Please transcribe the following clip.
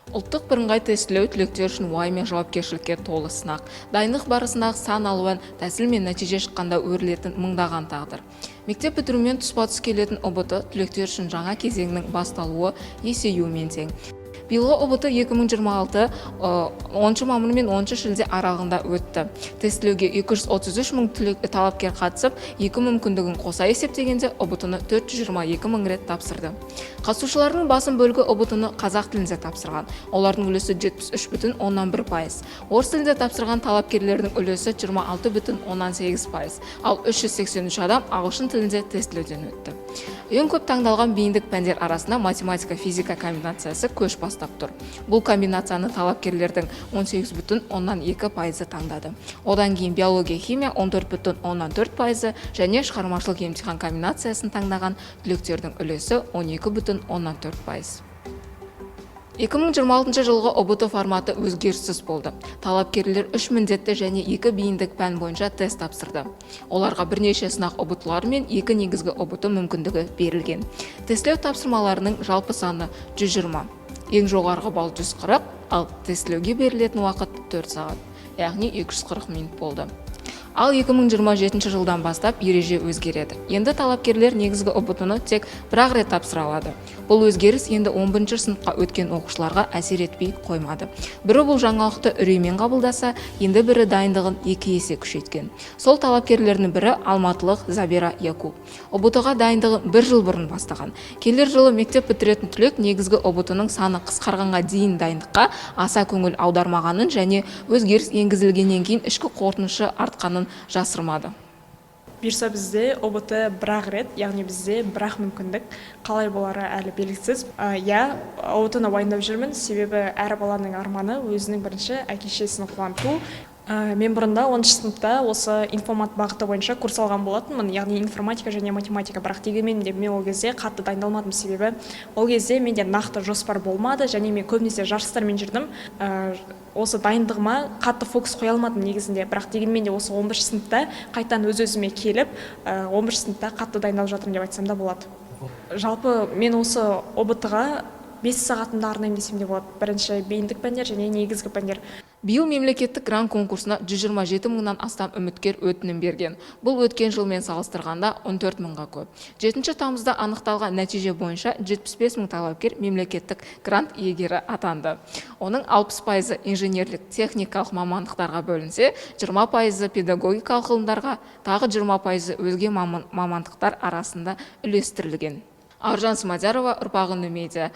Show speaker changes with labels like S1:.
S1: Ұлттық бірыңғай тестілеу – түлектер үшін уайым мен жауапкершілікке толы сынақ. Дайындық барысындағы сан алуан тәсіл мен нәтиже шыққанда өрілетін мыңдаған тағдыр. Мектеп бітірумен тұспа тұс келетін ҰБТ түлектер үшін жаңа кезеңнің басталуы, есеюімен тең. Биылғы ҰБТ 2026 10 мамыр мен 10 шілде аралығында өтті. Тестілеуге 233 мың түлек, талапкер қатысып, екі мүмкіндігін қоса есептегенде, ҰБТ-ны 422 мың рет тапсырды. Қатысушылардың басым бөлігі ҰБТ-ны қазақ тілінде тапсырған. Олардың үлесі 73,1%. Орыс тілінде тапсырған талапкерлердің үлесі 26,8%. Ал 383 адам ағылшын тілінде тестілеуден өтті. Ең көп таңдалған бейіндік пәндер арасында математика, физика комбинациясы көш бастап тұр. Бұл комбинацияны талапкерлердің 18,2%-ы таңдады. Одан кейін биология, химия 14,4%-ы және шығармашылық емтихан комбинациясын таңдаған түлектердің үлесі 12,4%. 2026 жылғы ҰБТ форматы өзгеріссіз болды. Талапкерлер үш міндетті және екі бейіндік пән бойынша тест тапсырды. Оларға бірнеше сынақ ҰБТ-лар мен екі негізгі ҰБТ мүмкіндігі берілген. Тестілеу тапсырмаларының жалпы саны 120. Ең жоғарғы балл 140, ал тестілеуге берілетін уақыт 4 сағат, яғни 240 минут болды. Ал 2027 жылдан бастап ереже өзгереді. Енді талапкерлер негізгі ҰБТ-ны тек бір-ақ рет тапсыра алады. Бұл өзгеріс енді 11 сыныпқа өткен оқушыларға әсер етпей қоймады. Бірі бұл жаңалықты үреймен қабылдаса, енді бірі дайындығын екі есе күшейткен. Сол талапкерлердің бірі – алматылық Забира Якуб. ҰБТ-ға дайындығын бір жыл бұрын бастаған. Келер жылы мектеп бітіретін түлек негізгі ҰБТ-ның саны қысқарғанға дейін дайындыққа аса көңіл аудармағанын және өзгеріс енгізілгеннен кейін ішкі қорқынышы артқанын жасырмады.
S2: Бұйырса, бізде ҰБТ бір-ақ рет, яғни бізде бір-ақ мүмкіндік. Қалай болары әлі белгісіз. Иә, ҰБТ ны уайымдап жүрмін, себебі әр баланың арманы – өзінің бірінші әке шешесін қуанту. Мен бұрында 10-сыныпта осы информат бағыты бойынша курс алған болатынмын, яғни информатика және математика. Бірақ дегенмен де мен ол кезде қатты дайындалмадым, себебі ол кезде менде нақты жоспар болмады және мен көбінесе жарыстармен жүрдім. Осы дайындығыма қатты фокус қоя алмадым негізінде. Бірақ дегенмен де осы 11 сыныпта қайтадан өз өзіме келіп, 11 сыныпта қатты дайындалып жатырмын деп айтсам да болады. Жалпы мен осы ҰБТ ға 5 сағатымды арнаймын десем де болады: бірінші бейіндік пәндер және негізгі пәндер.
S1: Биыл мемлекеттік грант конкурсына 127 мыңнан астам үміткер өтінім берген. Бұл өткен жылмен салыстырғанда 14 мыңға көп. 7 тамызда анықталған нәтиже бойынша 75 мың талапкер мемлекеттік грант иегері атанды. Оның 60 пайызы инженерлік техникалық мамандықтарға бөлінсе, 20 пайызы педагогикалық ғылымдарға, тағы 20 пайызы өзге мамандықтар арасында үлестірілген. Аржан Смадиярова, Ұрпақ үні медиа.